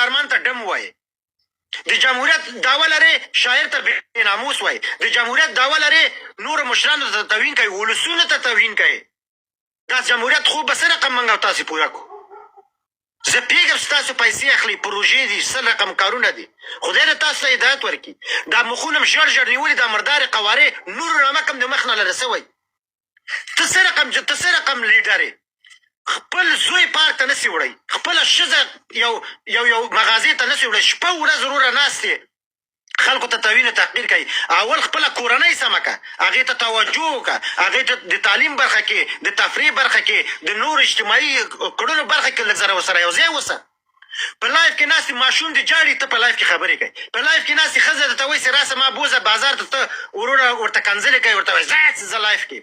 هنرمند ته ډم وایې. د جمهوریت دعوه لرې، شاعر ته بې ناموس وایې. د جمهوریت دعوه لرې، نورو مشرانو ته توهین کوې، ولسونو ته توهین کوې. دا جمهوریت خوب به څه رقم موږ او تاسې پوره کړو؟ زه پوهېږم چې تاسو پیسې اخلئ، پروژې دي، څه رقم کارونه دي. خدای دې تاسو ته هدایت ورکړي. دا مخونه هم ژړ ژړ نیولي، دا مردارې قوارې نور نمک هم د مخ نه لرې سوی. ته څه رقم ته څه رقم لیډر یې؟ خپل زوی پارک ته نسی وړی، خپله ښځه یو یو یو مغازې ته نسی وړی، شپه ورځ وروره ناست یې خلکو ته توهین او تحقیر کوي. اول خپله کورنۍ سمه که، هغې ته توجه وکړه، هغې ته د تعلیم برخه کې، د تفریح برخه کې، د نورو اجتماعي کړنو برخه کې لږ سره ورسره یو ځای اوسه. په لایف کې ناست ماشوم دې جاړي، ته په لایف کې خبرې کوي. په لایف کې ناست ښځه درته وایي چې راسه ما بوځه بازار ته، ته وروره ورته کنځلې کوي، ورته وایي ځه زه لایف کې.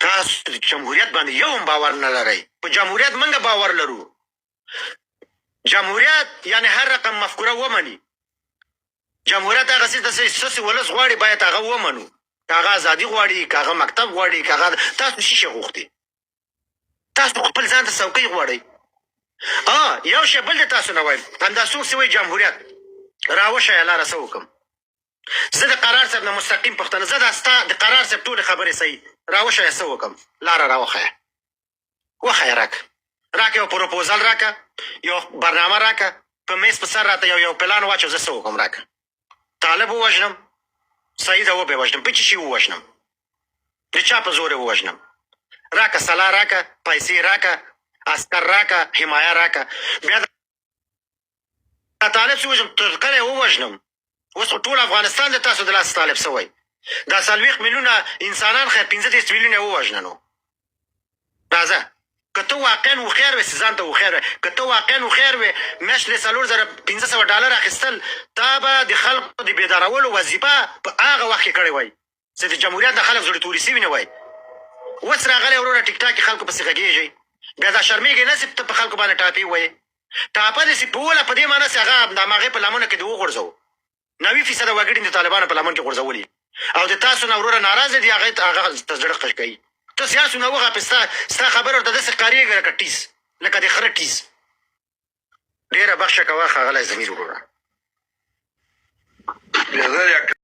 تاسو د جمهوریت باندې یو هم باور نه لرئ. په جمهوریت موږ باور لرو. جمهوریت یعنی هر رقم مفکوره ومني. جمهوریت هغه څه ته چې ولس غواړي باید هغه ومنو. که هغه ازادي غواړي، که هغه مکتب غواړي، که هغه تاسو څه شی غوښتي؟ تاسو خپل ځان ته څوکۍ غواړئ. یو شی بل د تاسو نه وایم، همدا څوک چې وایي جمهوریت راوښیه لاره څه وکړم. زه د قرار صاحب نه مستقیم پوښتنه، زه دا ستا د قرار صاحب ټولې خبرې صحیح راوښیه څه وکړم، لاره راوښیه، وښیه راکه، راکه یو پروپوزل راکه، یو برنامه راکه، په میز په سر راته یو یو پلان واچو، زه څه وکړم راکه. طالب ووژنم، سعید وبه وژنم، په څه شي ووژنم، د چا په زور یې ووژنم؟ راکه سلا راکه، پیسې راکه، عسکر راکه، حمایه راکه. بیا دا طالب څه وژنم، تر کله یې ووژنم؟ اوس خو ټول افغانستان د تاسو د لاس طالب سوی، دا 40 میلیونه انسانان خیر 35 میلیونه ووژنه. نو راځه که ته واقعا هوښیار وې، چې ځان ته هوښیار وې، که ته واقعا هوښیار وې، میاشت له 4500 ډالر اخیستل، تا به د خلکو د بیدارولو وظیفه په هغه وخت کې کړې وای چې د جمهوریت نه خلک زړه توري سوي نه وای. اوس راغلی وروره ټیک ټاک کې خلکو پسې غږېږئ، بیا دا شرمېږئ نه چې ته په خلکو باندې ټاپې وایې. ټاپه دې سي پوله په دې معنی چې هغه د هماغې په لمنو کې دې وغورځوو. 90 فیصده وګړي د طالبانو په لمن کې غورځولي او د تاسو نه وروره ناراضه دي، هغه هغه ته زړه ښه کوي. ته سیاسو نه وغاپې، ستا ستا خبره ورته داسې ښکارېږي لکه ټیز، لکه د خره ټیز. ډېره بخښه کوه ښاغلی ضمیر وروره. بیا.